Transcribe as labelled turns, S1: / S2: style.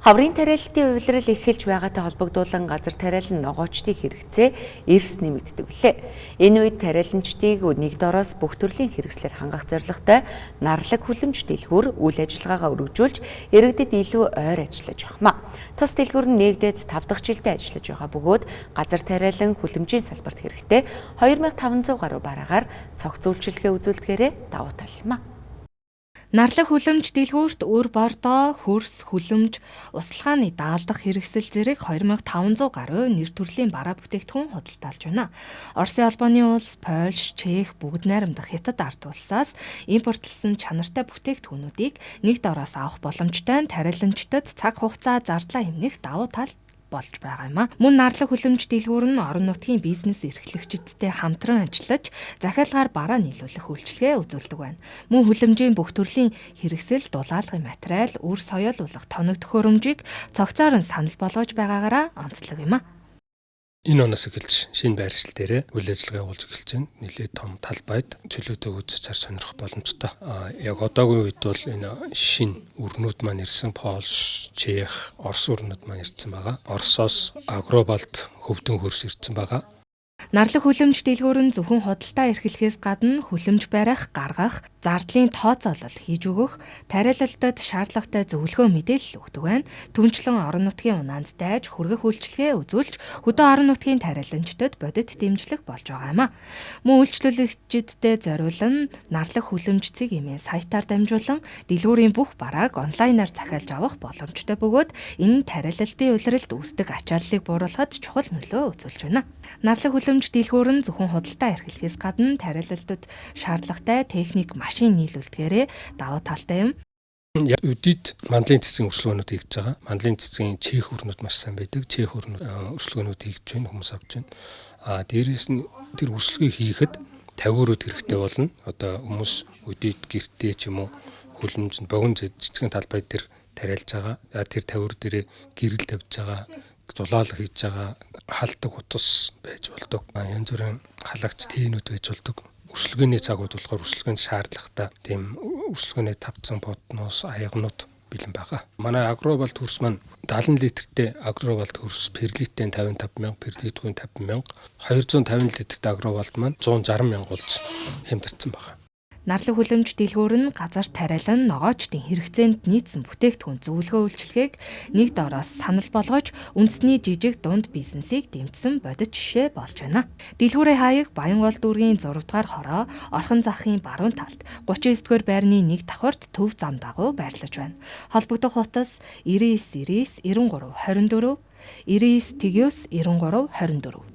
S1: Ховрын тариаллтын хувилрал эхэлж байгаатай холбогдуулан газар тариалан ногоочдын хэрэгцээ эрс нэмэгддэг билээ. Энэ үед тариаланчдыг нэг дороос бүх төрлийн хэрэгслээр хангах зорилготой нарлаг хүлэмж дэлгүүр үйл ажиллагаагаа өргөжүүлж иргэдэд илүү ойр ажиллаж явах. Тус дэлгүүр нь нээгдээд 5 дахь жилдээ ажиллаж байгаа бөгөөд газар тариалан хүлэмжийн салбарт хэрэгтэй 2500 гаруй бараагаар цогц үйлчилгээ үзүүлдгээрээ давуу тал юм а.
S2: Нарлаг хүлэмж дэлгүүрт үр бордоо, хөрс, хүлэмж, услахааны даалдах хэрэгсэл зэрэг 2500 гаруй нэр төрлийн бараа бүтээгдэхүүн худалдаалж байна. Оросын холбооны улс, Польш, Чех, бүгд найрамдах Хятад ард улсаас импортлсон чанартай бүтээгдэхүүнүүдийг нэг дороос авах боломжтой нь тариаланчдад цаг хугацаа зардлаа хэмнэх давуу тал болж байгаа юм а. Мөн нарлаг хүлэмж дэлгүүр нь орон нутгийн бизнес эрхлэгчидтэй хамтран ажиллаж захиалгаар бараа нийлүүлэх үйлчилгээ үзүүлдэг байна. Мөн хүлэмжийн бүх төрлийн хэрэгсэл, дулаалгын материал, үр соёолуулах тоног төхөөрөмжийг цогцоор нь санал болгож байгаагаараа онцлог юм а.
S3: Энэ оноос эхэлж шинэ байршил дээрээ үйл ажиллагаа явуулж эхэлж байна. Нэлээд том талбайд чөлөөтэй үзэж цар сонирхох боломжтой. Яг одоогийн үед бол энэ шинэ өрнүүд маань ирсэн. Польш, Чех, Орос өрнүүд маань ирсэн байгаа. Оросоос Агробалт хөвдөн хөрс ирсэн байгаа.
S2: Нарлаг хүлэмж дэлгүүр нь зөвхөн худалдаа эрхлэхээс гадна хүлэмж барих, гаргах, зардлын тооцоолол хийж өгөх, тариалалтад шаардлагатай зөвлөгөө мэдээлэл өгдөг байна. Түнчлэн орон нутгийн унаанд дайж хүргэх үйлчилгээ үзүүлж хөдөө орон нутгийн тариаланчдад бодит дэмжлэг болж байгаа юм а. Мөн үйлчлүүлэгчиддээ зориулан нарлаг хүлэмж цэг хэмээн сайтаар дамжуулан дэлгүүрийн бүх барааг онлайнаар захиалж авах боломжтой бөгөөд энэ тариалалтын улиралд үүсдэг ачааллыг бууруулахад чухал нөлөө үзүүлж байна. Нарлаг хүлэмж дэлгүүр нь зөвхөн худалдаа эрхлэхээс гадна тариалалтад шаардлагатай техник, машин нийлүүлдгээрээ давуу талтай юм.
S3: Өдийд мандлын цэцгийн өрсөлдөөнүүд хийж байгаа. Мандлын цэцгийн чех өрнүүд маш сайн байдаг. Чех өрнүүд өрсөлдөөнүүд хийж байна, хүмүүс авч байна. А дээрээс нь тэр өрсөлдөөг хийхэд тавиурууд хэрэгтэй болно. Одоо хүмүүс өдийд гэртээ ч юм уу хүлэмж богино жижигхэн талбай дээр тариалж байгаа. Тэр тавиур дээрээ гэрэл тавьж байгаа, дулаалга хийж байгаа, халдаг утас байж болдог. Янз бүрийн халагч тээнүүд байж болдог. Өрсөлдөөний цагууд болохоор өрсөлдөөнд шаардлагатай тийм өрсөлдөөний тавцан подноос аягнууд бэлэн байгаа. Манай Агробалт хөрс маань 70 литртэй Агробалт хөрс перлиттэй 55 мянга, перлитгүй 50 мянга, 250 литртэй Агробалт маань 160 мянга болж хямдарсан байгаа.
S2: Нарлаг хүлэмж дэлгүүр нь газар тариалан ногоочдын хэрэгцээнд нийцсэн бүтээгдэхүүн зөвлөгөө үйлчилгээг нэг доороос санал болгож үндэсний жижиг дунд бизнесийг дэмжсэн бодит жишээ болж байна. Дэлгүүрийн хаяг Баянгол дүүргийн 6 дугаар хороо Орхон захын баруун талд 39 дугаар байрны нэг давхарт төв зам дагуу байрлаж байна. Холбогдох утас 99 99 93 24 99 99 93 24.